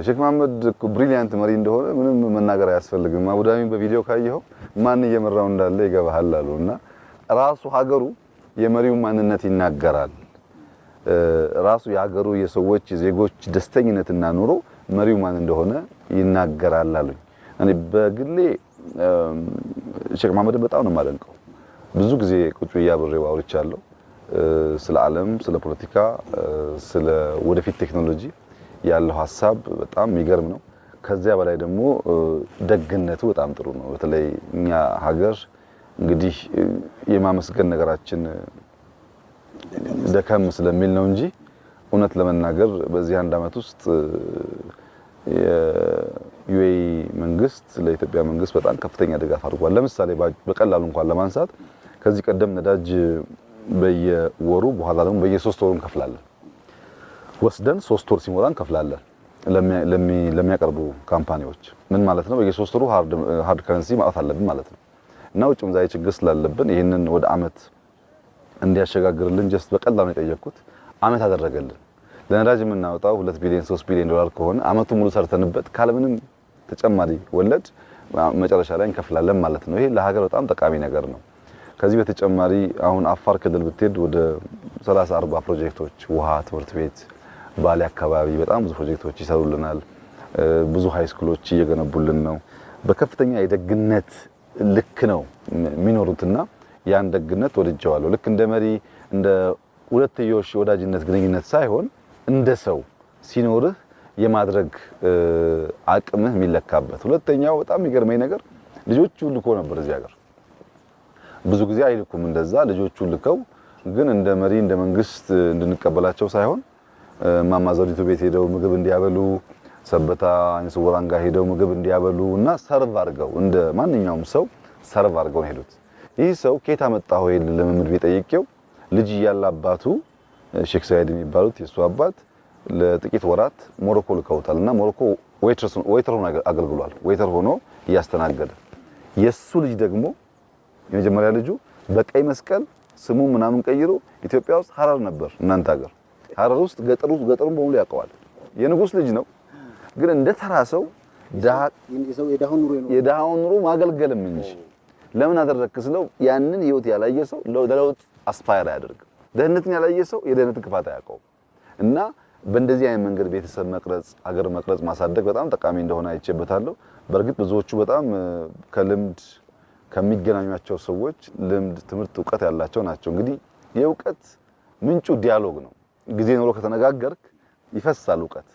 ሼክ መሐመድ brilliant መሪ እንደሆነ ምንም መናገር አያስፈልግም። አቡዳቢን በቪዲዮ ካየኸው ማን እየመራው እንዳለ ይገባሃል አሉ። እና ራሱ ሀገሩ የመሪው ማንነት ይናገራል። ራሱ የሀገሩ የሰዎች የዜጎች ደስተኝነትና ኑሮ መሪው ማን እንደሆነ ይናገራል አሉኝ። እኔ በግሌ ሼክ መሐመድን በጣም ነው የማደንቀው። ብዙ ጊዜ ቁጭ ብዬ አብሬው አውርቻለሁ። ስለ ዓለም፣ ስለ ፖለቲካ፣ ስለ ወደፊት ቴክኖሎጂ ያለው ሀሳብ በጣም የሚገርም ነው። ከዚያ በላይ ደግሞ ደግነቱ በጣም ጥሩ ነው። በተለይ እኛ ሀገር እንግዲህ የማመስገን ነገራችን ደከም ስለሚል ነው እንጂ እውነት ለመናገር በዚህ አንድ ዓመት ውስጥ የ UAE መንግስት ለኢትዮጵያ መንግስት በጣም ከፍተኛ ድጋፍ አድርጓል። ለምሳሌ በቀላሉ እንኳን ለማንሳት ከዚህ ቀደም ነዳጅ በየወሩ፣ በኋላ ደግሞ በየ3 ወሩ እንከፍላለን። ወስደን 3 ወር ሲሞላ እንከፍላለን ለሚያቀርቡ company ዎች። ምን ማለት ነው? በየ3 ወሩ hard currency ማውጣት አለብን ማለት ነው። እና ውጭ ምንዛሬ ችግር ስላለብን ይህንን ወደ አመት እንዲያሸጋግርልን just በቀላሉ ነው የጠየቅኩት። አመት አደረገልን። ለነዳጅ የምናወጣው 2 ቢሊዮን፣ 3 ቢሊዮን ዶላር ከሆነ አመቱ ሙሉ ሰርተንበት ካለምንም ተጨማሪ ወለድ መጨረሻ ላይ እንከፍላለን ማለት ነው። ይሄ ለሀገር በጣም ጠቃሚ ነገር ነው። ከዚህ በተጨማሪ አሁን አፋር ክልል ብትሄድ ወደ 30 40 ፕሮጀክቶች ውሃ፣ ትምህርት ቤት፣ ባሌ አካባቢ በጣም ብዙ ፕሮጀክቶች ይሰሩልናል። ብዙ high school ኦች እየገነቡልን ነው። በከፍተኛ የደግነት ልክ ነው የሚኖሩትና ያን ደግነት ወድጀዋለሁ። ልክ እንደ መሪ፣ እንደ ሁለትዮሽ የወዳጅነት ግንኙነት ሳይሆን እንደ ሰው ሲኖርህ የማድረግ አቅምህ የሚለካበት። ሁለተኛው በጣም የሚገርመኝ ነገር ልጆቹ ልኮ ነበር እዚህ ሀገር። ብዙ ጊዜ አይልኩም እንደዛ። ልጆቹ ልከው ግን እንደ መሪ፣ እንደ መንግስት እንድንቀበላቸው ሳይሆን እማማ ዘውዲቱ ቤት ሄደው ምግብ እንዲያበሉ፣ ሰበታ ዓይነ ስውራን ጋር ሄደው ምግብ እንዲያበሉ እና serve አድርገው፣ እንደ ማንኛውም ሰው serve አድርገው ነው ሄዱት። ይህ ሰው ከየት አመጣኸው ይሄን ልምምድ ቢጠይቀው ልጅ እያለ አባቱ ሼክ ሳይድ የሚባሉት የእሱ አባት ለጥቂት ወራት ሞሮኮ ልከውታል እና ሞሮኮ waiter ሆኖ አገልግሏል። Waiter ሆኖ እያስተናገደ የሱ ልጅ ደግሞ የመጀመሪያ ልጁ በቀይ መስቀል ስሙ ምናምን ቀይሮ ኢትዮጵያ ውስጥ ሀረር ነበር፣ እናንተ ሀገር ሀረር ውስጥ ገጠሩ ገጠሩን በሙሉ ያውቀዋል። የንጉስ ልጅ ነው፣ ግን እንደ ተራ ሰው የድሃውን ኑሮ ማገልገልም እንጂ ለምን አደረግክ ስለው ያንን ህይወት ያላየ ሰው ለለውጥ aspire አያደርግም። ድህነትን ያላየ ሰው የድህነትን ክፋት አያውቀውም። እና በእንደዚህ አይነት መንገድ ቤተሰብ መቅረጽ፣ አገር መቅረጽ፣ ማሳደግ በጣም ጠቃሚ እንደሆነ አይቼበታለሁ። በእርግጥ ብዙዎቹ በጣም ከልምድ ከሚገናኟቸው ሰዎች ልምድ፣ ትምህርት፣ እውቀት ያላቸው ናቸው። እንግዲህ የእውቀት ምንጩ dialogue ነው። ጊዜ ኖሮ ከተነጋገርክ ይፈሳል እውቀት።